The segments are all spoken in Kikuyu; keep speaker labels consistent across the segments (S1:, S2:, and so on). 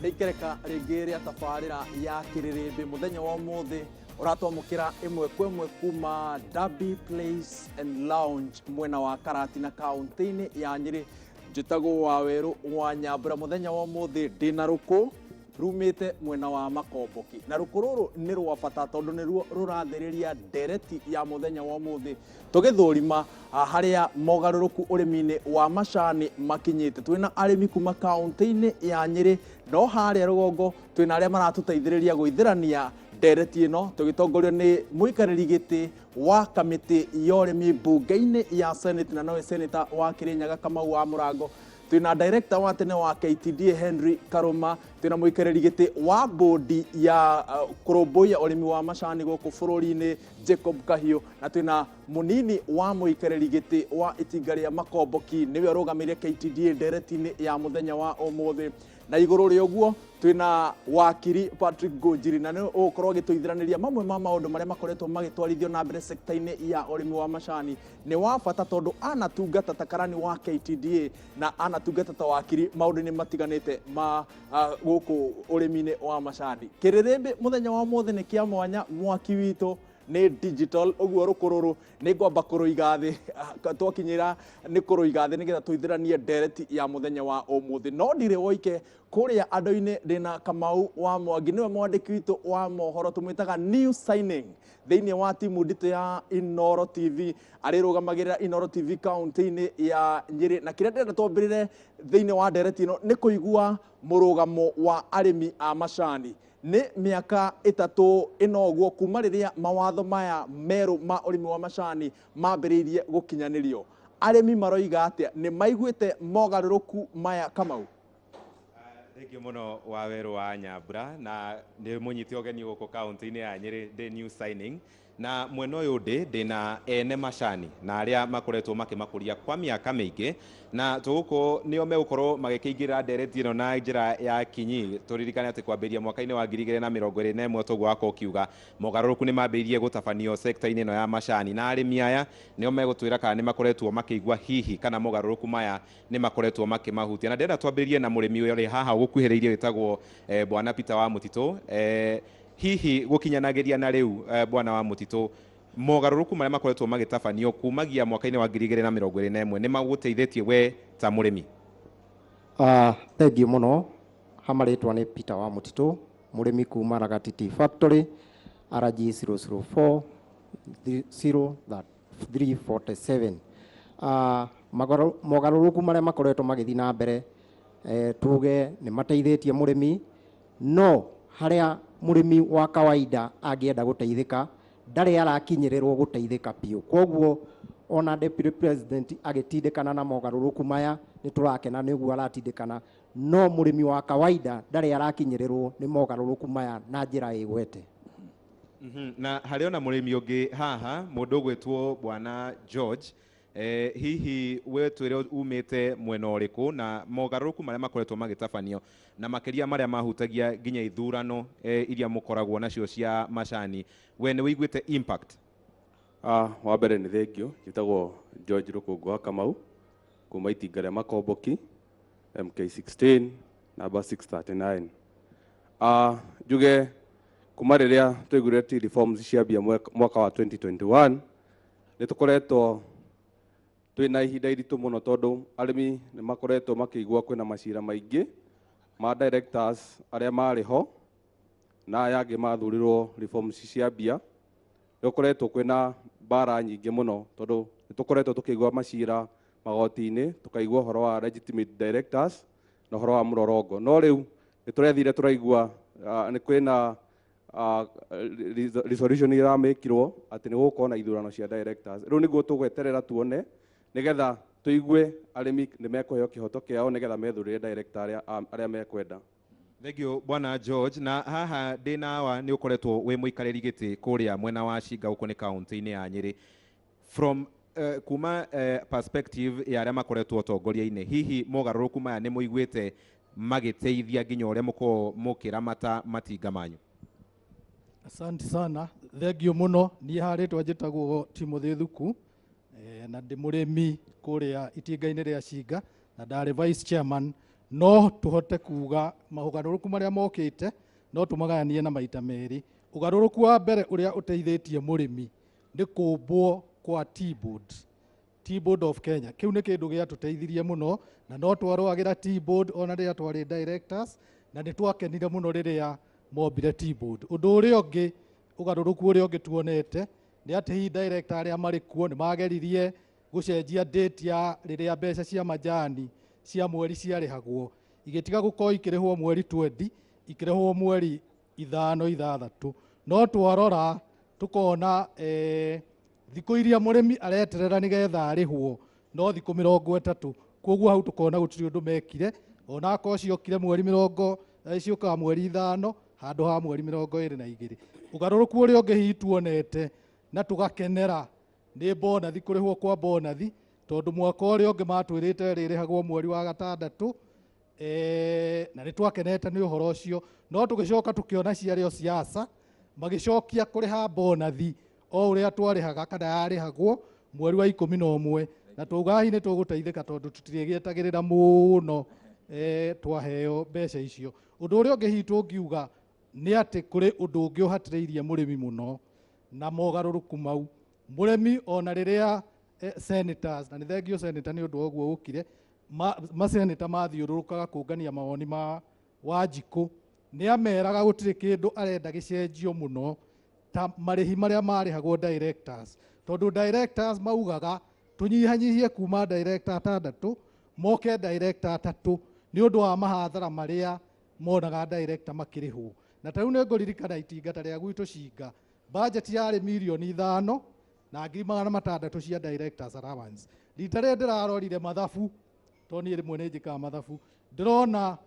S1: Nĩ ikereka rĩngĩ rĩa tabarĩra ya Kĩrĩrĩmbĩ. Mũthenya wa ũmũthĩ ũratwamũkĩra ĩmwe kwa ĩmwe kuma Derby Place and Lounge mwena wa Karatina kaũntĩ-inĩ ya Nyĩrĩ. Njĩtagwo Wawerũ wa Nyambura. Mũthenya wa ũmũthĩ ndĩna rũkũ rumĩte mwena wa Makomboki, na rũkũ rũrũ nĩ rwa bata tondũ nĩruo rũrathĩrĩria ndereti ya mũthenya wa ũmũthĩ, tũgĩthũrima harĩa mogarũrũku ũrĩmi-inĩ wa macani makinyĩte. Twĩna arĩmi kuma kaũntĩ-inĩ ya Nyĩrĩ, no harĩa rũgongo twĩna arĩa maratũteithĩrĩria gũithĩrania ndereti ĩno, tũgĩtongorio nĩ mũikarĩri gĩtĩ wa kamĩtĩ ya ũrĩmi mbunge-inĩ ya Senate, na nowe Senator wa Kĩrĩnyaga Kamau wa Mũrango. Twĩna director wa tene wa KTDA Henry Karũma, twĩna mũikarĩri gĩtĩ wa bodi ya kũrũmbũiya ũrĩmi wa macani gũkũ bũrũri-inĩ Jacob Kahiũ, na twĩna mũnini wa mũikarĩri gĩtĩ wa itinga rĩa Makomboki, nĩwe ũrũgamĩire KTDA ndereti-inĩ ya mũthenya wa ũmũthĩ. Na igũrũ rĩa ũguo twĩna wakiri Patrick Ngũnjiri, na nĩwe ũgũkorwo agĩtũithĩranĩria mamwe ma maũndũ marĩa makoretwo magĩtwarithio na mbere sekta-inĩ ya ũrĩmi wa macani. Nĩ wa bata tondũ anatungata ta karani wa KTDA na anatungata ta wakiri maũndũ-inĩ matiganĩte ma gũkũ ũrĩmi-inĩ wa macani. Kĩrĩrĩmbĩ mũthenya wa ũmũthĩ nĩ kĩa mwanya, mwaki witũ nĩ digital, ũguo rũkũ rũrũ nĩ ngwamba kũrũiga thĩ, twakinyĩra nĩ kũrũiga thĩ nĩgetha tũithĩranie ndereti ya mũthenya wa ũmũthĩ. No ndirĩ woike kũrĩa andũ-inĩ, ndĩna Kamau wa Mwangi, nĩwe mwandĩki witũ wa mohoro, tũmwĩtaga new signing thĩinĩ wa timu nditũ ya Inoro TV, arĩrũgamagĩrĩra Inoro TV kaunti-inĩ ya Nyĩrĩ. Na kĩrĩa ndĩrenda twambĩrĩre thĩinĩ wa ndereti ĩno nĩ kũigua mũrũgamo wa arĩmi a macani. Nĩ mĩaka 3 ĩno ũguo kuma rĩrĩa mawatho maya merũ ma ũrĩmi wa macani mambĩrĩirie gũkinyanĩrio. Arĩmi maroiga atĩa? Nĩ maiguĩte mogarũrũku maya, Kamau?
S2: Thengiũ mũno Wawerũ wa Nyambura, na nĩ mũnyite ũgeni gũkũ kaunti-inĩ ya Nyĩrĩ ndĩ new signing. Na mwena ũyũ ndĩna ene macani na arĩa makoretwo makĩmakũria kwa mĩaka mĩingĩ, na tũgũkũ nĩo megũkorwo magĩkĩingĩrĩra ndereti ĩno na njĩra ya kinyi. Tũririkane atĩ kwambĩrĩria mwaka-inĩ wa 2021, toguo wakorwo ũkiuga, mogarũrũku nĩ mambĩrĩirie gũtabanio sekta-inĩ ĩno ya macani, na arĩmi aya nĩo megũtwĩra kana nĩ makoretwo makĩigua hihi kana mogarũrũku maya nĩ makoretwo makĩmahutia. Na ndĩrenda twambĩrĩrie na mũrĩmi ũyũ ũrĩ haha ũgũkuhĩrĩirie wĩtagwo Bwana Peter wa Mũtitũ. Hihi gũkinyanagĩria na rĩu, Bwana wa Mũtitũ, mogarũrũku marĩa makoretwo magĩtabanio kumagia mwaka-inĩ wa 2021 nĩ magũteithĩtie we ta mũrĩmi?
S3: Thengiũ mũno. Hama rĩtwa nĩ Peter wa Mũtitũ, mũrĩmi kuma Ragati Tea Factory, RG 004 0347. Mogarũrũku marĩa makoretwo magĩthiĩ na mbere, tuge nĩ mateithĩtie mũrĩmi, no harĩa mũrĩmi wa kawaida angĩenda gũteithĩka ndarĩ arakinyĩrĩrwo gũteithĩka biũ. Koguo ona Deputy President agĩtindĩkana na mogarũrũku maya, nĩ tũrakena nĩ ũguo aratindĩkana, no mũrĩmi wa kawaida ndarĩ arakinyĩrĩrwo nĩ mogarũrũku maya na njĩra ĩgwete.
S2: Na harĩ ona mũrĩmi ũngĩ haha, mũndũ ũgwĩtwo Bwana George. Hihi we twĩre umĩte mwena ũrĩkũ, na mogarũrũku marĩa makoretwo magĩtabanio na makĩria marĩa mahutagia nginya ithurano iria mũkoragwo nacio cia macani, we nĩ wĩiguĩte impact?
S4: Wa mbere nĩ thengio, njĩtagwo George Rũkũngũ wa Kamau kuma itinga rĩa Makomboki MK16 namba 639. Njuge kuma rĩrĩa twaiguire tea reforms ciambia mwaka wa 2021, nĩ tũkoretwo twĩna ihinda iritũ mũno, tondũ arĩmi nĩ makoretwo makĩigua kwĩna macira maingĩ ma directors arĩa marĩ ho na aya angĩ mathurirwo reforms ciambia. Nĩ gũkoretwo kwĩna mbara nyingĩ mũno, tondũ nĩ tũkoretwo tũkĩigua macira magoti-inĩ, tũkaigua ũhoro wa legitimate directors na ũhoro wa mũrorongo. No rĩu nĩ tũrethire tũraigua nĩ kwĩna resolution iramĩkirwo atĩ nĩ gũgũkorwo na ithurano cia directors. Rĩu nĩguo tũgweterera tuone, nĩgetha tũigue arĩmi nĩ mekũheo kĩhoto kĩao, nĩgetha methurĩre director arĩa mekwenda.
S2: Thank you, Bwana George. Na haha ndĩna awa nĩ ũkoretwo wĩ mũikarĩri gĩtĩ kũrĩa mwena wa Cinga, gũkũ nĩ kaunti-inĩ ya Nyĩrĩ. From kuma perspective ya arĩa makoretwo ũtongoria-inĩ, hihi mogarũrũku maya nĩ mũiguĩte magĩteithia nginya ũrĩa mũkoragwo mũkĩramata matinga manyu?
S5: Asante sana, thengio mũno. Niĩ harĩtwa njĩtagwo Timothy Thuku, na ndĩ mũrĩmi kũrĩa itinga-inĩ rĩa Cinga, na ndarĩ vice chairman. No tũhote kuga maũgarũrũku marĩa mokĩte no tũmagayanie na maita merĩ. Ũgarũrũku wa mbere ũrĩa ũteithĩtie mũrĩmi nĩ kũmbwo kwa Tea Board, Tea Board of Kenya. Kĩu nĩ kĩndũ gĩatũteithirie mũno, na no twarũagĩra Tea Board ona rĩrĩa twarĩ directors, na nĩ twakenire mũno rĩrĩa mombire Tea Board. Ũndũ ũrĩa ũngĩ, ũgarũrũku ũrĩa ũngĩ tuonete nĩ atĩ hihi director arĩa marĩ kuo nĩ mageririe gũcenjia date ya rĩrĩa mbeca cia majani cia mweri ciarĩhagwo, igĩtiga gũkorwo ikĩrĩhwo mweri 20, ikĩrĩhwo mweri 5 6. No twarora tũkona thikũ iria mũrĩmi areterera nĩgetha arĩhwo no thikũ 30. Koguo hau tũkona gũtirĩ ũndũ mekire, ona akorwo ciokire mweri mĩrongo, ciũkaga mweri 5 handũ ha mweri 22. Ũgarũrũku ũrĩa ũngĩ hihi tuonete na tũgakenera nĩ bonathi, kũrĩhwo kwa bonathi, tondũ mwaka ũrĩa ũngĩ matwĩrĩte rĩrĩhagwo mweri wa 6, na nĩ twakenete nĩ ũhoro ũcio. No tũgĩcoka tũkĩona ciarĩ o siasa, magĩcokia kũrĩha bonathi o ũrĩa twarĩhaga kana yarĩhagwo mweri wa 11, na twauga hihi nĩ tũgũteithĩka tondũ tũtirĩgĩetagĩrĩra mũno twaheo mbeca icio. Ũndũ ũrĩa ũngĩ hihi tũngiuga nĩ atĩ kũrĩ ũndũ ũngĩ ũhatĩrĩirie mũrĩmi mũno na mogarũrũku mau. Mũrĩmi ona rĩrĩa senators, na nĩ thengio senator nĩ ũndũ wa ũguo ũkire, maseneta mathiũrũrũkaga kũngania mawoni ma Wanjikũ, nĩ ameraga gũtirĩ kĩndũ arenda gĩcenjio mũno ta marĩhi marĩa marĩhagwo directors, tondũ directors maugaga tũnyihanyihie kuma director 6 moke director 3 nĩ ũndũ wa mahathara marĩa monaga director makĩrĩhwo. Na ta rĩu nĩ ngũririkana itinga ta rĩa gwitũ Cinga, budget yarĩ mirioni 5 na 600,000 cia directors allowance. Rita rĩrĩa ndĩrarorire mathabu, tondũ niĩ rĩmwe nĩ njĩkaga mathabu, ndĩrona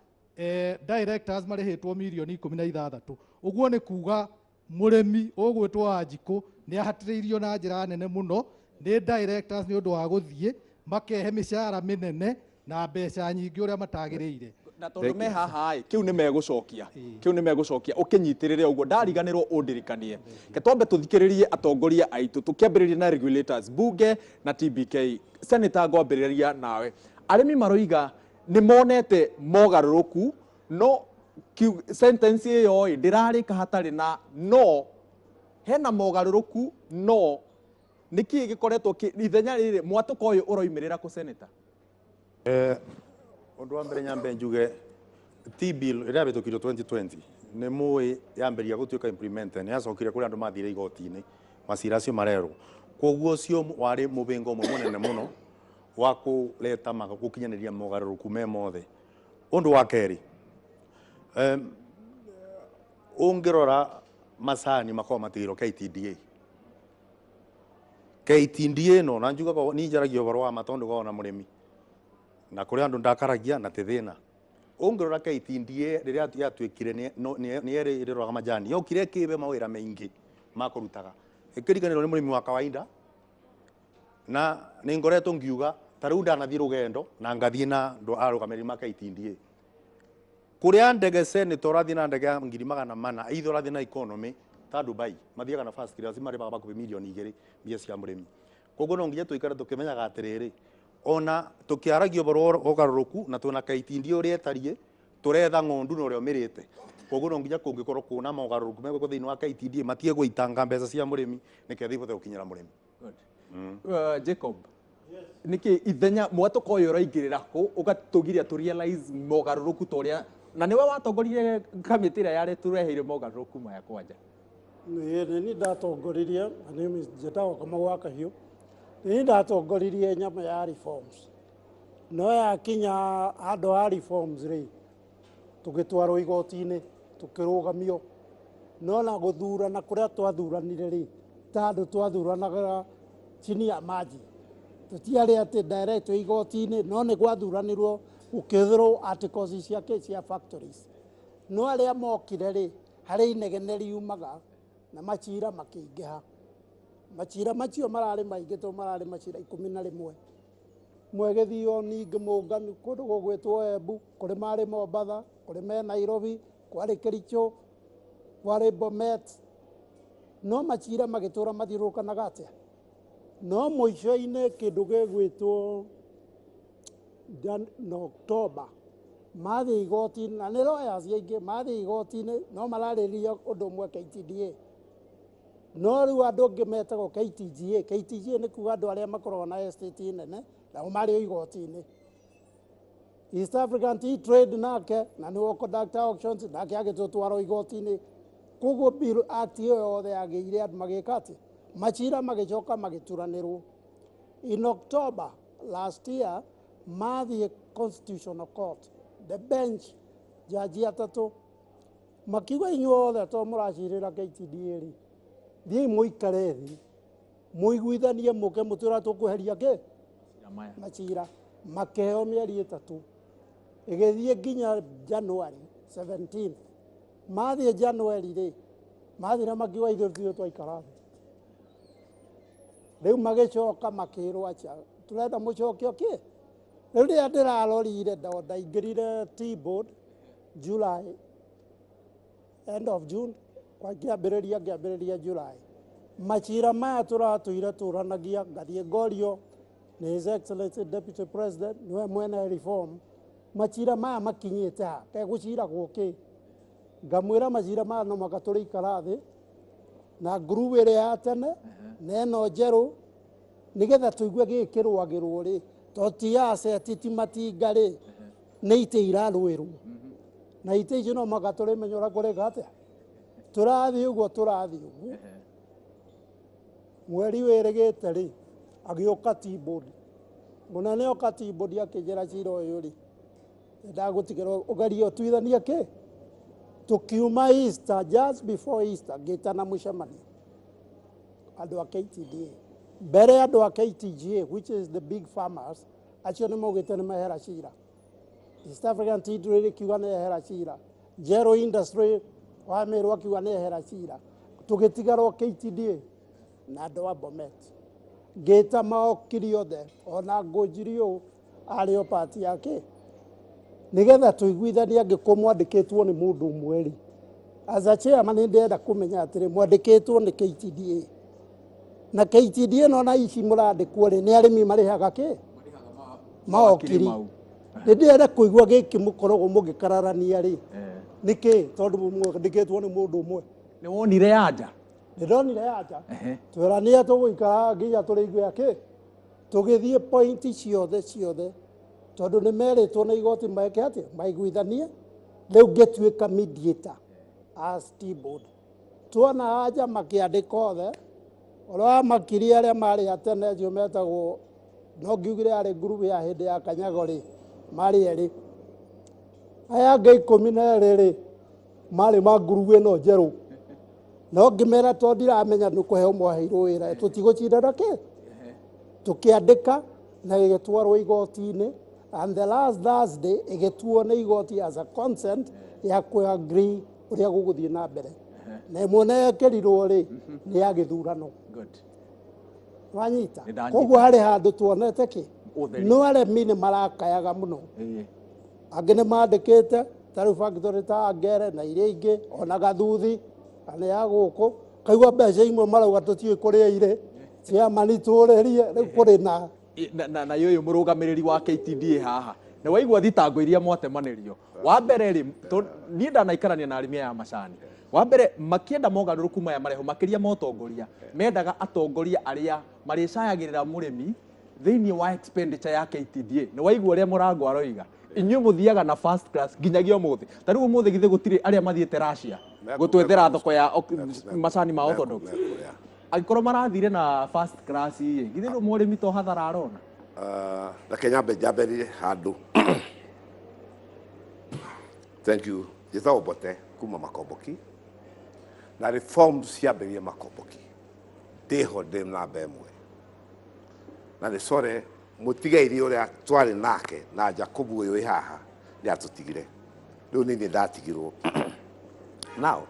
S5: directors marĩhĩtwo mirioni 16. Ũguo nĩ kuga mũrĩmi ũgwĩtwo Wanjikũ nĩ ahatĩrĩirio na njĩra nene mũno nĩ directors nĩ ũndũ wa gũthiĩ makehe mĩcara mĩnene na mbeca nyingĩ ũrĩa matagĩrĩire.
S1: Na tondũ me haha ĩ, kĩu nĩ megũcokia, kĩu nĩ megũcokia, ũkĩnyitĩrĩre ũguo ndariganĩrwo ũndirikanie. Ke twambe tũthikĩrĩrie atongoria aitũ, tũkĩambĩrĩria na regulators, bunge na TBK. Senator, ngwambĩrĩria nawe. Arĩmi maroiga nĩ monete mogarũrũku, no sentence ĩyo ĩ ndĩrarĩka hatarĩ na no. Hena mogarũrũku, no nĩkĩĩ gĩkoretwo ithenya rĩrĩ mwatũka ũyũ ũroimĩrĩra kũ, Senator?
S6: Ũndũ wa mbere nyambe njuge Tea Bill ĩrĩa yahĩtũkirio 2020 nĩ mũĩ yambĩrĩria gũtuĩka implemented, nĩ yacokire kũrĩ andũ mathire igoti-inĩ, macira acio marerwo. Koguo ũcio warĩ mũbĩngo ũmwe mũnene mũno wa kũreta gũkinyanĩria mogarũrũku me mothe. Ũndũ wa kerĩ, ũngĩrora macani makoragwo matigĩirwo KTDA. KTDA ĩno na njugaga niĩ njaragia ũhoro wa ma tondũ ngoragwo na mũrĩmi na kũrĩ andũ ndakaragia na ti thĩna. Ũngĩrora KTDA rĩrĩa yatuĩkire nĩ ĩrĩ ĩrĩroraga majani, yokire ĩkĩbe mawĩra maingĩ ma kũrutaga, ĩkĩriganĩrwo nĩ mũrĩmi wa kawaida. Na nĩ ngoretwo ngiuga ta rĩu ndanathiĩ rũgendo na ngathiĩ na andũ arũgamĩrĩri ma KTDA kũrĩa ndege senator ũrathiĩ na ndege ya 400,000, either ũrathiĩ na economy ta Dubai, mathiaga na first class, marĩhaga hakuhĩ mirioni 2 mbia cia mũrĩmi. Koguo no nginya tũikare tũkĩmenyaga atĩrĩrĩ, ona tũkĩaragia ũhoro wa ũgarũrũku na twĩna KTDA ũrĩa ĩtariĩ, tũretha ng'ondu na ũrĩa ũmĩrĩte. Koguo no nginya kũngĩkorwo kwĩna mogarũrũku megwĩkwo thĩinĩ wa KTDA, matige gũitanga mbeca cia mũrĩmi nĩketha ihote gũkinyĩra mũrĩmi.
S1: Jacob, nĩkĩ ithenya mwatũka ũyũ ũraingĩrĩra kũ ũgatũgiria tũ realize mogarũrũku ta ũrĩa, na nĩwe watongoririe kamĩtĩ ĩrĩa yarĩ tũreheire mogarũrũku maya kwanja?
S7: Nĩ niĩ ndatongoririe, my name is njĩtagwo Kamau wa Kahiũ. Nĩ niĩ ndatongoririe nyamũ ya reforms. No yakinya handũ ha reforms rĩ, tũgĩtwarwo igoti-inĩ, tũkĩrũgamio. No na gũthurana kũrĩa twathuranire rĩ, ta andũ twathuranaga chini ya maji. Tũtiarĩ atĩ direct igoti-inĩ, no nĩ gwathuranirwo gũkĩhũthĩrwo articles ciake cia factories. No arĩa mokire rĩ, harĩ inegene riumaga na macira makĩingĩha. Macira macio mararĩ maingĩ tondũ mararĩ macira 11. Mwe gĩthio ningĩ mũnganu kũndũ gũgwĩtwo Embu, kũrĩ marĩ Mombatha, kũrĩ me Nairobi, kwarĩ Kericho, kwarĩ Bomet. No macira magĩtũra mathiũrũrũkanaga atĩa? No mũico-inĩ kĩndũ gĩgwĩtwo October Mathiĩ igoti-inĩ, na nĩ lawyers aingĩ, mathiĩ igoti-inĩ no mararĩrĩria ũndũ ũmwe KTDA. No rĩu andũ angĩ metagwo KTGA. KTGA nĩ kuga andũ arĩa makoragwo na estate nene, nao marĩ o igoti-inĩ. East African Tea Trade nake, na nĩwe conductor auctions, nake agĩtũtwara igoti-inĩ. Koguo bill act ĩyo yothe yagĩire andũ magĩka atĩ macira magĩcoka magĩturanĩrwo. In October last year, mathiĩ Constitutional Court, the bench, jaji atatũ makiuga inyuothe to mũracirĩra KTDA rĩ, thiĩi mũikare thĩ mũiguithanie mũke mũtwĩra tũkweheria kĩ macira. Makĩheo mĩeri 3 ĩgĩthiĩ nginya January 17. Mathiĩ January rĩ, mathire makiuga ithuĩ tũtirĩ twaikara thĩ. Rĩu magĩcoka makĩrwo acha tũrenda mũcoke kĩ. Rĩu rĩrĩa ndĩrarorire ndaingĩrire Tea Board July, end of June, ngĩambĩrĩria July. Macira maya tũratũire tũranagia, ngathiĩ ngorio nĩ His Excellency Deputy President, nĩwe mwene reform. Macira maya makinyĩte ha kegũciragwo kĩ? Ngamwĩra macira maya no mũhaka tũrĩikara thĩ na ngurubu ĩrĩa ya tene na ĩno njerũ, nĩgetha tũigue gĩkĩ kĩrũagĩrwo rĩ, to ti asset ti matinga rĩ, nĩ itĩ irarũĩrwo. Na itĩ icio no mũhaka tũrĩmenya ũrĩa kũrĩka atĩa. Tũrathiĩ ũguo tũrathiĩ ũguo. Mweri wĩrĩgĩte rĩ, agĩũka Tea Board. Mũnene oka Tea Board akĩnjĩra cira ũyũ rĩ, ndagũtigĩra ũgerie ũtuithanie kĩ. Tũkiuma Easter, just before Easter, ngĩtana mũcemanio andũ a KTDA. Mbere andũ a KTGA, which is the big farmers, acio nĩ maugĩte nĩ mehera cira. East African Tea Trade ĩkiuga nĩ ehera cira. Jero Industry wa Meru akiuga nĩ ehera cira. Tũgĩtigarwo KTDA na andũ a Bomet. Ngĩta maokiri othe, ona Ngũnjiri ũũ arĩ o part yake, nĩgetha tũiguithanie angĩkorwo mwandĩkĩtwo nĩ mũndũ ũmwe rĩ. As a chairman nĩ ndĩrenda kũmenya atĩrĩ, mwandĩkĩtwo nĩ KTDA. Na KTDA no na ici mũrandĩkwo rĩ, nĩ arĩmi marĩhaga kĩ? Maokiri. Nĩ ndĩrenda kũigua gĩkĩ mũkoragwo mũgĩkararania rĩ, nĩkĩ? Tondũ mwandĩkĩtwo nĩ mũndũ ũmwe.
S1: Nĩ wonire anja?
S7: Nĩ ndonire anja. Tweranire tũgũikara nginya tũrĩigue kĩ? Tũgĩthiĩ point ciothe ciothe, tondũ nĩ merĩtwo nĩ igoti meke atĩa? Maiguithanie. Rĩu ngĩtuĩka mediator as Tea Board. Tuona anja makĩandĩka othe, ũrĩa wa makiri arĩa marĩ a tene acio metagwo, no ngiugire yarĩ ngurubu ya hĩndĩ ya Kanyago rĩ, marĩ erĩ. Aya angĩ 12 rĩ, marĩ ma ngurubu ĩno njerũ. No ngĩmera tondũ ndiramenya nĩ kũheo mwaheirwo wĩra, tũtigũcindana kĩ? Tũkĩandĩka na ĩgĩtwarwo igoti-inĩ, and the last Thursday ĩgĩtuo nĩ igoti as a consent ya kũ agree ũrĩa gũgũthiĩ na mbere. Na ĩmwe na yekĩrirwo rĩ, nĩ ya gĩthurano. Wanyita? Koguo harĩ handũ tuonete kĩ? No arĩmi nĩ marakayaga mũno. Angĩ nĩ mandĩkĩte ta rĩu factory ta Ngere na iria ingĩ, ona Gathuthi, na nĩ ya gũkũ. Kaigua mbeca imwe marauga tũtiũĩ kũrĩa irĩ, chairman tũrĩrie, rĩu kũrĩ na
S1: Na ũyũ mũrũgamĩrĩri wa KTDA haha, nĩ waigua thitango iria mwatemanĩrio. Wa mbere rĩ, niĩ ndanaikarania na arĩmi aya a macani. Wa mbere makĩenda mogarũrũku maya marehwo makĩria ma ũtongoria, mendaga atongoria arĩa marĩcayagĩrĩra mũrĩmi thĩinĩ wa expenditure ya KTDA. Nĩ waigua ũrĩa Mũrango aroiga, inyuĩ mũthiaga na first class nginyagia ũmũthĩ. Ta rĩu ũmũthĩ githĩ gũtirĩ arĩa mathiĩte Russia gũtwethera thoko ya macani ma orthodox. Angĩkorwo marathire na first class ĩ, githĩ rĩu mũrĩmi to hathara arona?
S8: Reke nyambe njambĩrĩrie handũ. Thank you. Njĩtagwo Mbote kuma Makomboki, na reforms ciambĩrĩrie Makomboki. Ndĩho ndĩ namba 1. Na nĩ sorry mũtigairĩ ũrĩa twarĩ nake na Jacob ũyũ wĩ haha nĩ atũtigire. Rĩu nĩ niĩ ndatigirwo. Now,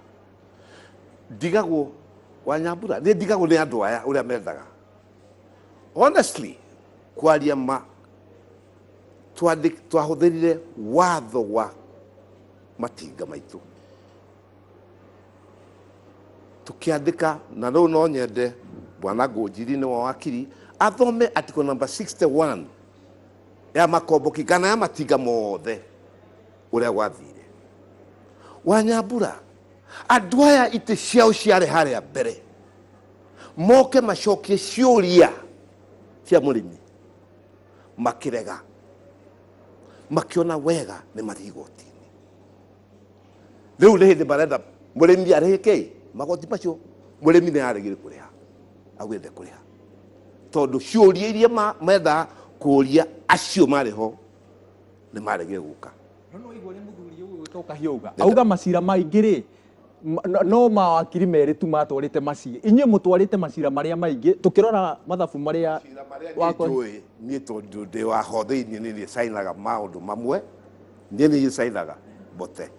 S8: ndigagwo wa Nyambura, nĩ ndigagwo nĩ andũ aya ũrĩa mendaga. Honestly, kwaria ma, twahũthĩrire watho wa matinga maitũ. Tũkĩandĩka, na rĩu no nyende Bwana Ngũnjiri nĩwe wakiri athome article number 61 ya makomboki kana ya matinga mothe. Ũrĩa gwathire Wanyambura, andũ aya itĩ ciao ciarĩ harĩa mbere, moke macokie ciũria cia mũrĩmi, makĩrega, makĩona wega nĩ mathiĩ igoti-inĩ. Rĩu nĩ hĩndĩ marenda mũrĩmi arĩhe kĩ magoti macio. Mũrĩmi nĩ aregire kũrĩha, augire ndekũrĩha tondũ ciũria iria mendaga kũũria acio marĩ ho nĩ maregire gũka.
S1: No no igua ũrĩa mũthuri ũyũ wĩtagwo Kahiũga auga macira maingĩ rĩ, no mawakiri merĩ tu matwarĩte macira, inyuĩ mũtwarĩte macira marĩa maingĩ tũkĩrora mathabu marĩa
S8: wakwa. Njũĩ niĩ tondũ ndĩ wa ho thĩinĩ, nĩ niĩ cainaga maũndũ mamwe, niĩ nĩ niĩ cainaga mbote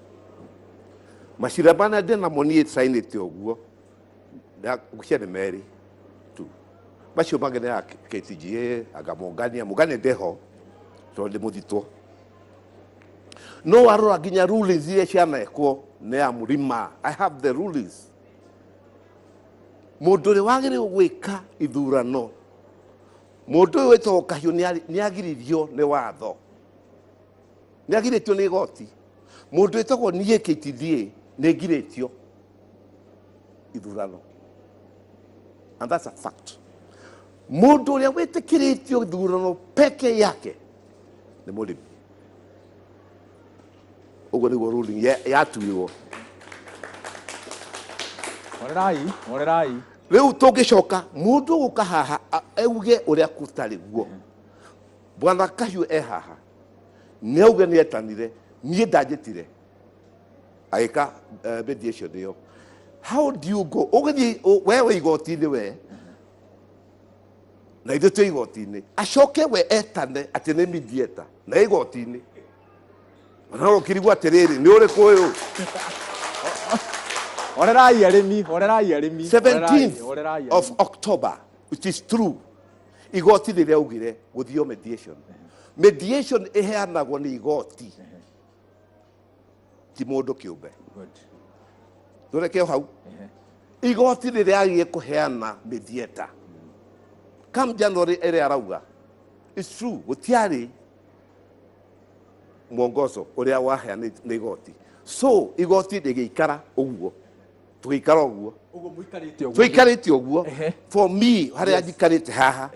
S8: macira marĩa ndĩ namo, niĩ cainĩte ũguo cia nĩ merĩ tu, macio mangĩ nĩ ya KTGA anga Mũngania. Mũngania ndĩho tondũ ndĩ mũthitwo, no warora nginya rulings iria cianekwo nĩ ya Mũrima. I have the rulings. Mũndũ ũrĩa wagĩrĩirwo gwĩka ithurano, mũndũ ũyũ wĩtagwo Kahiũ, nĩ agiririo nĩ watho, nĩ agirĩtio nĩ igoti. Mũndũ wĩtagwo niĩ KTDA nĩ ngirĩtio ithurano, and that's a fact. Mũndũ ũrĩa wĩtĩkĩrĩtio ithurano peke yake nĩ mũrĩmi. Ũguo nĩguo ruling yatuirwo.
S1: Horerai, horerai.
S8: Rĩu tũngĩcoka mũndũ gũka haha auge ũrĩa gũtarĩ guo, bwana Kahiũ e haha nĩ auge nĩ etanire, niĩ ndanjĩtire agĩka mediation ĩyo. How do you go ũgĩthiĩ we wĩ igoti-inĩ, we na ithuĩ twĩ igoti-inĩ, acoke we etane atĩ nĩ mediator na igoti-inĩ, ona ũkirigwo atĩrĩrĩ, nĩ ũrĩkũ ũyũ?
S1: Horerai arĩmi, horerai arĩmi.
S8: 17th
S1: horerai
S8: of October, which is true, igoti nĩ rĩaugire gũthio mediation. Mediation ĩheanagwo nĩ igoti, ti mũndũ kĩũmbe.
S1: Good.
S8: Tũreke o hau. Igoti nĩ rĩagire kũheana mediator come January ĩrĩa arauga. It's true, gũtiarĩ mwongozo ũrĩa waheanĩtwo nĩ igoti, so igoti rĩgĩikara ũguo, tũgĩikara ũguo.
S1: Ũguo mũikarĩte ũguo.
S8: Tũikarĩte ũguo. For me, harĩa njikarĩte haha,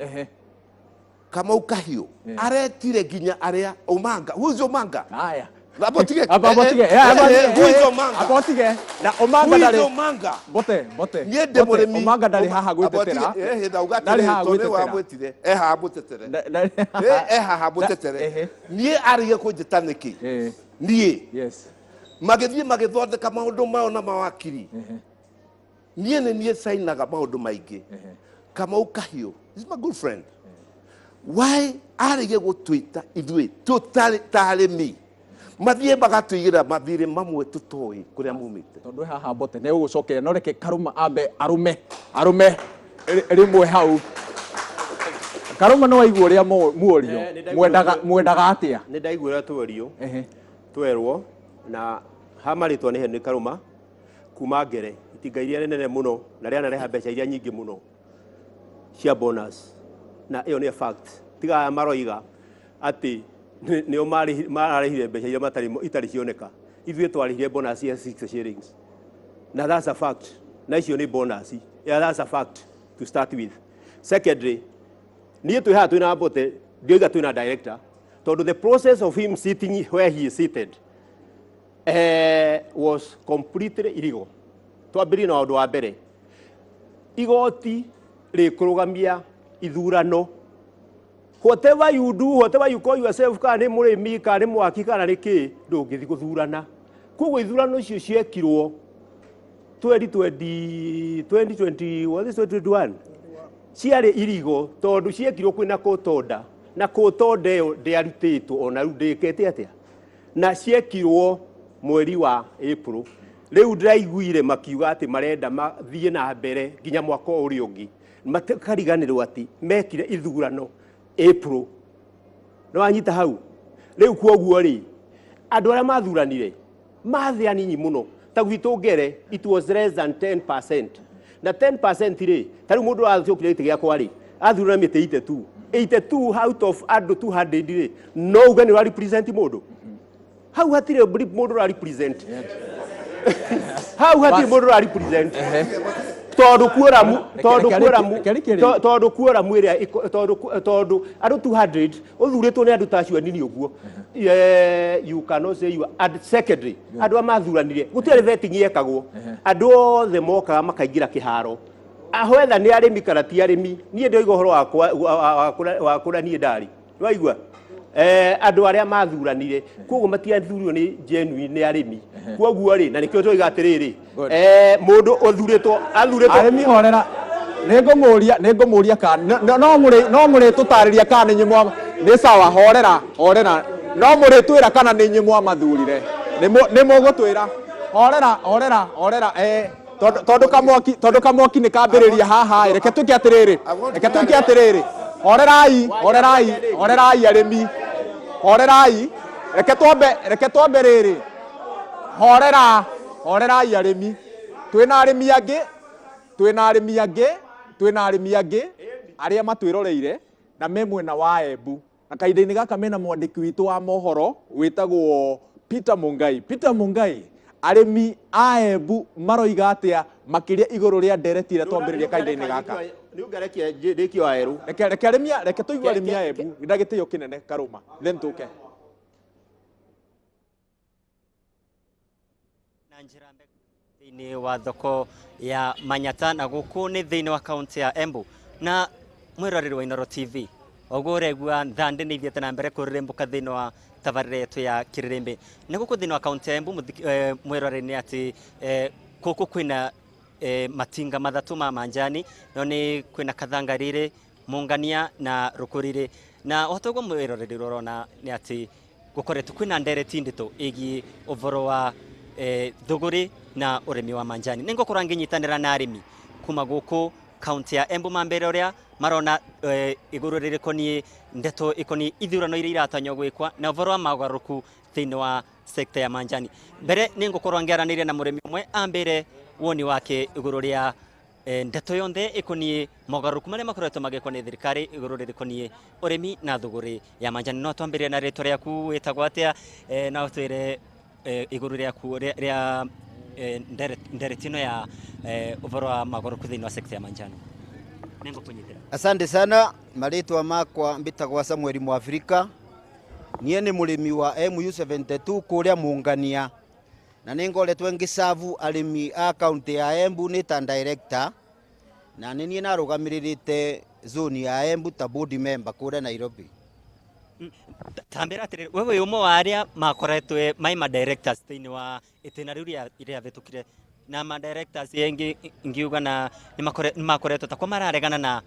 S8: Kamau Kahiũ aretire nginya arĩa Omanga. Who is Omanga?
S1: Haya.
S8: Amba tige.
S1: Amba tige. Amba tige.
S8: Who is Omanga?
S1: Amba tige. Na Omanga
S8: Who is
S1: ndarĩ.
S8: Omanga?
S1: Mbote, mbote.
S8: Niĩ ndĩ
S1: Mbote,
S8: mũrĩmi.
S1: Omanga ndarĩ haha
S8: Amba
S1: gwĩtetera.
S8: tige, ndauga
S1: Ndarĩ
S8: atĩrĩrĩ,
S1: haha
S8: tondũ nĩwe
S1: gwĩtetera.
S8: wamwĩtire, e haha mũtetere.
S1: Ndarĩ
S8: E haha mũtetere. Niĩ arĩge kũnjĩta nĩkĩ? Niĩ. Magĩthiĩ magĩthondeka maũndũ mao na mawakiri. Niĩ nĩ niĩ cainaga maũndũ maingĩ. Kamau Kahiũ is my good friend. Why arĩge gũtwĩta ithuĩ tũtarĩ ta arĩmi, mathiĩ magatũigĩra mathirĩ mamwe tũtoĩ kũrĩa mumĩte?
S1: Tondũ haha mbote nĩ ũgũcokera, no reke Karũma ambe arũme arũme rĩmwe hau. Karũma, nĩ waigua ũrĩa muorio?
S9: Nĩ ndaigua.
S1: Mwendaga atĩa?
S9: Nĩ ndaigua ũrĩa twerio, twerwo na ha marĩtwa nĩ Henry Karũma kuma Ngere, itinga iria nene mũno na rĩanareha mbeca iria nyingĩ mũno cia bonus, na ĩyo nĩ fact. Tiga aya maroiga atĩ nĩo mararĩhire mbeca iria matarĩ itarĩ cioneka. Ithuĩ twarĩhire bonus ya 60 shillings, na that's a fact, na icio nĩ bonus. Yeah, that's a fact to start with. Secondly, niĩ twĩ haha twĩna Mbote, ndioiga twĩna director, tondũ the process of him sitting where he is seated was completely illegal. Twambĩrĩrie na ũndũ wa mbere, igoti rĩkũrũgamia ithurano. Whatever you do, whatever you call yourself, kana nĩ mũrĩmi, kana nĩ mwaki, kana nĩ kĩ, ndũngĩthiĩ gũthurana. Koguo ithurano icio ciekirwo 2020, 2020, what is 2021, ciarĩ irigo tondũ ciekirwo kwĩna court order, na court order ĩyo ndĩarutĩtwo ona rĩu ndĩkĩte atĩa, na ciekirwo mweri wa April. Rĩu ndĩraiguire makiuga atĩ marenda mathiĩ na mbere nginya mwaka ũrĩa ũngĩ, matikariganĩrwo atĩ mekire ithurano April. Nĩ wanyita hau? Rĩu kwoguo rĩ, andũ arĩa mathuranire mathĩ anini mũno. Ta gwitũ Ngere it was less than 10%, na 10% rĩ, ta rĩu mũndũ acokire gĩtĩ gĩakwa rĩ, athurana mĩtĩ 82, 82 out of andũ 200 rĩ, no uge nĩ ũra represent mũndũ. Hau hatirĩ mũndũ ũra represent, hau hatirĩ mũndũ ũra represent, tondũ quorum, tondũ quorum, tondũ quorum ĩrĩa tondũ andũ 200 ũthurĩtwo nĩ andũ ta acio anini ũguo. You cannot say you are. And secondly, andũ a mathuranire, gũtirĩ vetting yekagwo, andũ othe mokaga makaingĩra kĩharo whether nĩ arĩmi kana ti arĩmi. Niĩ ndĩoiga ũhoro wakwa wa kũrĩa niĩ ndarĩ, waigua, andũ arĩa mathuranire koguo matiathurirwo nĩ genuine nĩ arĩmi. Koguo rĩ, na nĩkĩo tũiga atĩrĩrĩ, mũndũ ũthurĩtwo athurĩtwo.
S1: Arĩmi, horera, nĩ ngũmũria kana no mũrĩtũtarĩria kana nĩ inyuĩ mwa nĩ sawa. Horera, horera, no mũrĩtwĩra kana nĩ inyuĩ mwamathurire. Nĩ mũgũtwĩra. Horera, horera, horera, tondũ kamwaki nĩ kambĩrĩria haha ĩ, reke twĩke atĩrĩrĩ, reke twĩke atĩrĩrĩ. Horerai, horerai, horerai arĩmi, horerai. Reke twambe rĩrĩ. Horera, horerai arĩmi. Twĩna arĩmi angĩ, twĩna arĩmi angĩ, twĩna arĩmi angĩ arĩa matwĩroreire na me mwena wa Embu, na kahinda-inĩ gaka mena mwandĩki witũ wa mohoro wĩtagwo Peter Mungai. Peter Mungai, arĩmi a Embu maroiga atĩa makĩria igũrũ rĩa ndereti ĩrĩa twambĩrĩria kahinda-inĩ gaka?
S9: Nĩ ũngarekia ndĩkio werũ.
S1: Reke arĩmi reke tũigue arĩmi a Embu na gĩtĩo kĩnene karũma, then tũke.
S10: Na njĩra thĩinĩ wa thoko ya Manyata, na gũkũ nĩ thĩinĩ wa kaunti ya Embu. Na mwĩroreri wa Inooro TV, ũguo ũraigua thandĩ nĩ ithiĩte na mbere kũrĩrĩmbũka thĩinĩ wa tabarĩra yetu ya Kĩrĩrĩmbĩ. Na gũkũ thĩinĩ wa kaunti ya Embu, mwĩroreri, nĩ atĩ gũkũ kwĩna matinga mathatũ ma manjani, no nĩ kwĩna Kathangarire, Mungania na Rũkũrĩrĩ. Na ũhota ũguo, mwĩroreri, ũrona nĩ atĩ gũkoretwo kwĩna ndereti nditũ ĩgiĩ ũboro wa thũgũrĩ na ũrĩmi wa manjani. Nĩ ngũkorwo ngĩnyitanĩra na arĩmi kuma gũkũ kaunti ya Embu mambere ũrĩa marona igũrũ rĩrĩkoniĩ ndeto ikoniĩ ithurano iria iratanywo gwĩkwa na ũboro wa mogarũrũku thĩinĩ wa sekta ya manjani. Mbere nĩ ngũkorwo ngĩaranĩria na mũrĩmi ũmwe ambĩre woni wake igũrũ rĩa ndeto yonthe ĩkoniĩ mogarũrũku marĩa makoretwo magĩkwo nĩ thirikari igũrũ rĩrĩkoniĩ ũrĩmi na thũgũrĩ ya manjani. No twambĩrĩrie na rĩtwa rĩaku, wĩtagwo atĩa, no twĩre igũrũ rĩaku rĩa ndereti ĩno ya ũboro wa mogarũrũku thĩinĩ wa sekta ya manjani. Nĩngũkũnyitĩra.
S11: Asante sana. Marĩtwa makwa mbĩtagwa Samuel Mwafrika. Niĩ nĩ mũrĩmi wa MU72 kũrĩa Mungania, na nĩ ngoretwo ngĩcabu arĩmi a kaunti ya Embu nĩ ta director, na nĩ niĩ narũgamĩrĩrĩte zone ya Embu ta board member kũrĩa Nairobi.
S10: Tambĩra atĩrĩrĩ, we wĩ ũmwe wa arĩa makoretwo mai ma directors thĩinĩ wa itĩna rĩu rĩrĩa rĩavĩtũkire, na ma directors engĩ ngiuga na nĩ makoretwo takwa mararegana na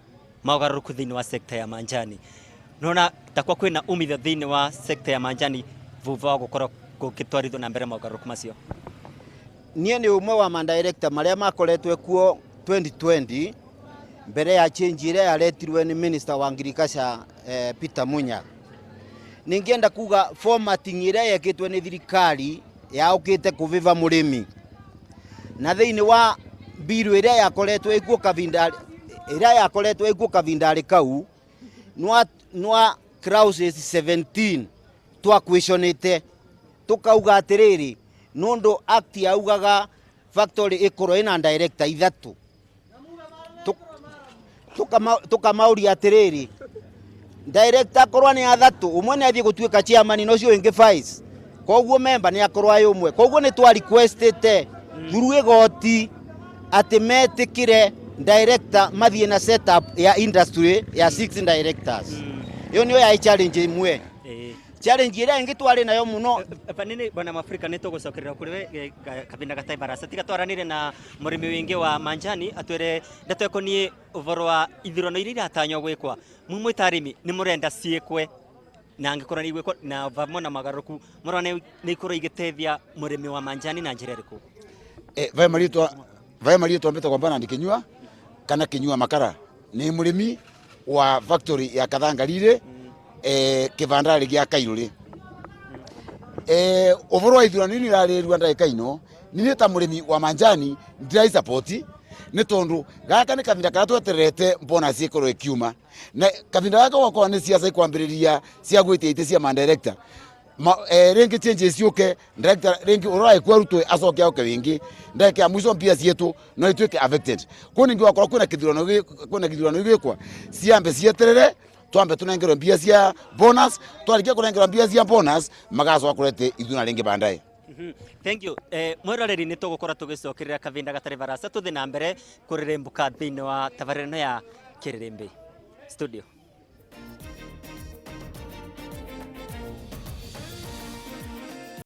S10: mogarũrũku thĩinĩ wa sekta ya manjani. Nona takwa kwĩna umithio thĩinĩ wa sekta ya manjani thutha wa gũkorwo gũgĩtwarithio na mbere mogarũrũku macio?
S11: Niĩ nĩ ũmwe wa madirector marĩa makoretwo kuo 2020, mbere ya change ĩrĩa yaretirwe nĩ minister wa agriculture, Peter Munya. Ningĩenda kuga formatting ĩrĩa yekĩtwe nĩ thirikari yaũkĩte kũvĩva mũrĩmi, na thĩinĩ wa mbiru ĩrĩa yakoretwo ĩkuo kavinda ĩrĩa yakoretwo ĩkuo kavindarĩ kau nwa clauses 17 twakwĩconĩte, tukauga atĩrĩrĩ, nũndũ act yaugaga factory ĩkorwo ĩna director ithatũ. Tukamauria atĩrĩrĩ, director akorwo nĩ athatũ, ũmwe nĩ athiĩ gũtuĩka chairman na ũcio ũngĩ vice, koguo member nĩ akorwo arĩ ũmwe. Koguo nĩ twa requestĩte through igoti atĩ metĩkĩre director mathiĩ na setup ya industry ya six directors. Ĩyo nĩyo yarĩ challenge ĩmwe. Challenge ĩrĩa ĩngĩ twarĩ nayo mũno.
S10: Panini, bwana Mwafrika, nĩ tũgũcokerera kũrĩ we kahinda gatarĩ barasa. Tiga twaranĩrie na mũrĩmi wingĩ wa manjani atwĩre ndeto ĩkoniĩ ũboro wa ithurano iria iratanywo gwĩkwa. Mumwe ta arĩmi nĩ mũrenda ciĩkwe, na angĩkorwo nĩ igwĩkwo na vamwe na mogarũrũku, mũrona nĩ ikorwo igĩteithia mũrĩmi wa manjani na njĩra ĩrĩkũ?
S12: Vae marĩtwa mbĩtagwo Bernard Kinyua kana Kinyua Makara, nĩ mũrĩmi wa factory ya Kathangarire, kĩbandarĩ gĩa Kairũrĩ. Ũboro wa ithurano ini irarĩrua ndagĩka ino, niĩ ta mũrĩmi wa manjani ndirai support, nĩ tondũ gaka nĩ kavinda karĩa twetererete bonus ĩkorwo ĩkiuma, na kavinda gaka gwakorwo nĩ ciaca ikwambĩrĩria cia gwĩtia itĩ cia ma director. Ringi changes ciuke, director ringi urorae kwa rutwe acoke oke wingi ndagika ya mwico, mbia cietu no ituike affected. Ko ningi wakorwo kwina kithurano, kwina kithurano igwikwa, ciambe cieterere, twambe tunengerwe mbia cia bonus. Twarikia kunengerwa mbia cia bonus, magacoka kurete ithurano ringi bandae.
S10: Thank you. Mwiroreri, nĩ tũgũkorwo tũgĩcokerera kavinda gatarĩ barasa, tũthĩ na mbere kũrĩrĩmbũka thĩinĩ wa tabarĩra ĩno ya Kĩrĩrĩmbĩ. Studio.